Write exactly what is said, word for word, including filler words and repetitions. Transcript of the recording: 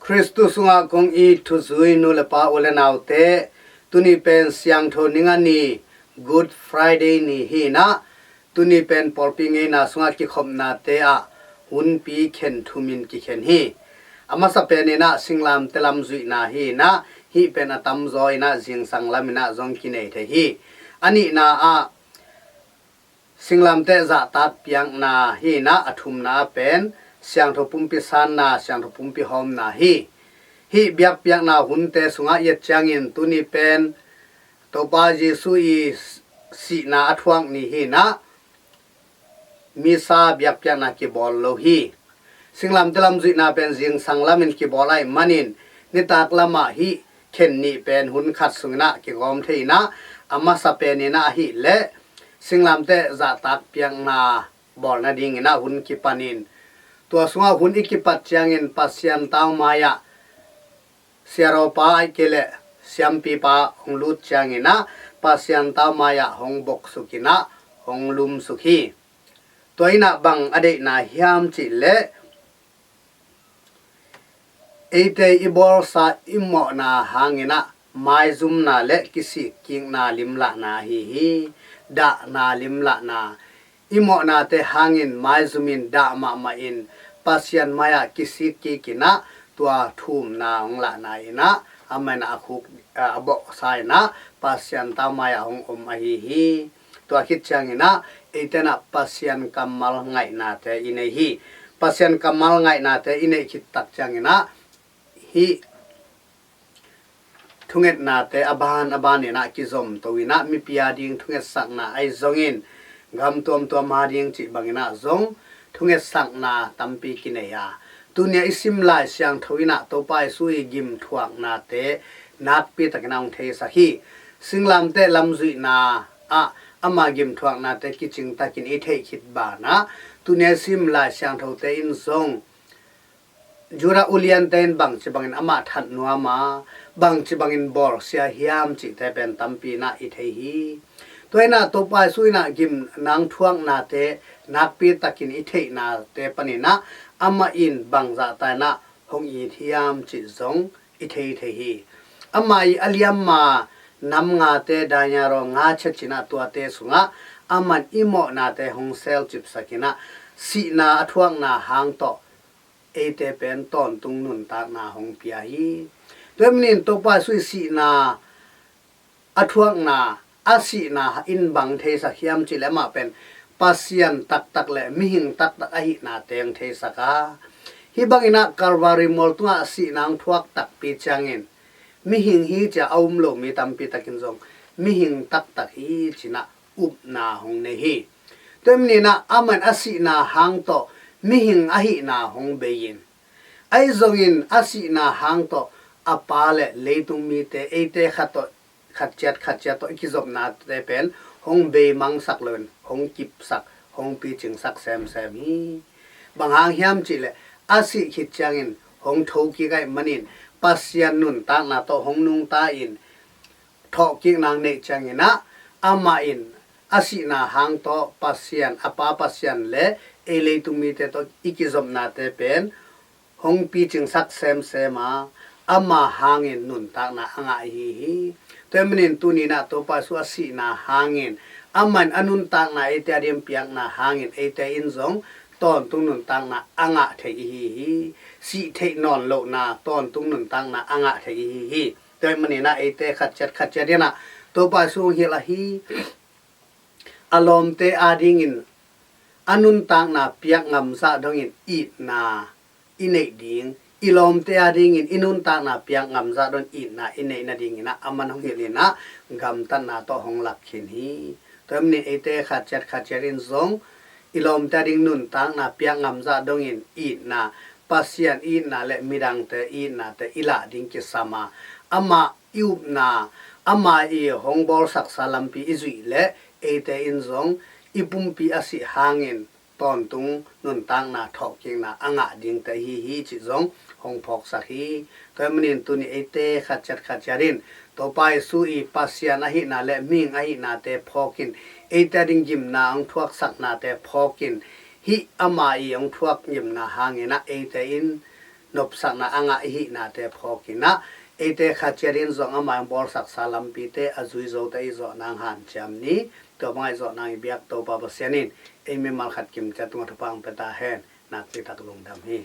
Khristu sungah kong it thuzui nu le pa, u le naute, tuni pen siangtho ninga ni, Good Friday ni hi-in ah, tuni pen pawlpi ngeina sungah kikhopnate ah hunpi khen thumin kikhen hi. A masa pen in ah singlamteh lam zuihna hi-in ah, hih pen a tamzaw in ah zingsang lam in ah zong kinei thei hi. A nihna ah singlamteh zahtak piakna hi-in ah, a thumna ah pen siangtho pumpi sanna, siangtho pumpi hawmna hi. Hih biakpiakna hunte sungah i et ciangin tuni pen Topa Jesu i sihna a thuak ni hi-in ah, Misa biakpiakna kibawl lo hi. Singlamteh lam zuihna pen zingsang lamin kibawl ahih manin, nitak lamah hih khen nih pen hun khat sungin ah kigawm thei-in ah, a masa pen in ah ahih leh singlamteh zahtak piakna bawl nadingin ah hun kipanin, tua sungah hun i kipat ciangin Pasian taumai-ah siarawpa ahih kei leh siampipa hong lut ciangin ah Pasian taumai-ah hong boksuk in ah hong lumsuk hi. Tua in ah bang a deihna hiam cih leh, eite i bawlsa i mawhna hangin ah maizumna le kisikkikna limlahna ahi hi. Dahna limlahna, i mawhnate hangin maizumin dah mahmahin Pasian mai-ah kisikkik in ah tua thumna hong lahna in ah, amah in ah a khuk, a bawhsa in ah Pasian taumai-ah hong om ahi hi. Tua khit ciangin ah eite in ah Pasian kammal ngaihnate i nei hi. Pasian kammal ngaihnate i neih khit tak ciangin ah hih thungetnate a ban a ban in ah kizomto in ah, mipi a ding thungetsakna ahi zongin gam tuamtuam a ding cih bangin ah zong thungetsakna tampi kinei a, tuni-a i sim Lai Siangtho in ah Topa Jesu i gimthuaknate nakpi takin ah hong theisak hi. Singlamteh lam zuihna ah ama gimthuaknate kicing takin i theih khit banah, tuni-a i sim Lai Siangthote in zong Judah uliante in bangci bangin amah that nuam a, bangci bangin bawlsia hiam cihte pen tampi in ah i thei hi. Tua in ah Topa Jesu in ah gimna hong thuaknate nakpi takin i theihnate panin ah amah in bangzahta in ah hong it hiam cih zong i thei thei hi. Amah i a liamma nam ngate, denarius nga ciat ci-in ah, tuate sungah amah in i mawhnate hong selcipsak in ah, sihna a thuakna hang tawh eite pen tawntung nuntakna hong pia hi. Tua ahih manin Topa Jesu i sihna a thuakna, a sihna in bang theisak hiam cih leh amah pen Pasian taktak le mihing taktak ahihna teng theisak a, hih bangin ah Calvary mual tungah a sihna hong thuak takpi ciangin mihing hi ci-a a um lo mi tampi takin zong mihing taktak hi ci-in ah upna hong nei hi. Tua ahih manin ah amah in a sihna hang tawh mihing ahihna hong bei-in, ahi zongin a sihna hang tawh a Pa le leitung mite, eite khat tawh, khat ciat khat ciat tawh i kizopnate pen hong beimangsak loin hong kipsak, hong picingsak semsem hi. Bang hang hiam cih leh a sih khit ciangin hong thokik ahih manin Pasian nuntakna tawh hong nungta-in thawhkikna hong neih ciangin ah, amah in a sihna hang tawh Pasian, a Pa Pasian le ei leitung mite tawh i kizopnate pen hong picingsak semsem a, ama hangin nuntakna a ngah ahi hi. Tua ahih manin tuni-in ah Topa Jesu a sihna hangin, amah in a nuntakna eite a ding piakna hangin eite in zong tawntung nuntakna a ngah thei i hi hi. Sih theih nawn lohna tawntung nuntakna a ngah thei i hi hi. Tua ahih manin ah eite khat ciat khat ciat in ah Topa Jesu hong hilh ahi, a lawmte a dingin a nuntakna piak ngam zah dongin itna i neih ding, i lawmte a dingin i nuntakna piak ngam zah dongin itna i neih nadingin ah aman hong hilh in ah gamtatna tawh hong lak khin hi. Tua ahih manin eite khat ciat khat ciat in zong i lawmte a ding nuntakna piak ngam zah dongin itna, Pasian itna le midangte itnate i lah ding kisam a, amah i upna, amah i hong bawlsaksa lampi i zuih leh eite in zong i pumpi a sih hangin tawntung nuntakna thawhkikna a ngah dingte i hi hi cih zong hong phawksak hi. Tua ahih manin tuni eite khat ciat khat ciat in Topa Jesu i Pasian ahihna le mihing ahihnate phawkin, eite a ding gimna hong thuaksaknate phawkin, hih ama i hong thuak gimna hangin ah eite in nopsakna a ngah i hihnate phawkin ah, eite khat ciat in zong amah in bawlsaksa lampite a zui zo ta i zawh nang hanciam ni. Tua bang a i zawh nang i biak Topa Pasian in ei mimal khat kim ciat tungah thupha hong pia ta hen. Nakpi tak lungdam hi.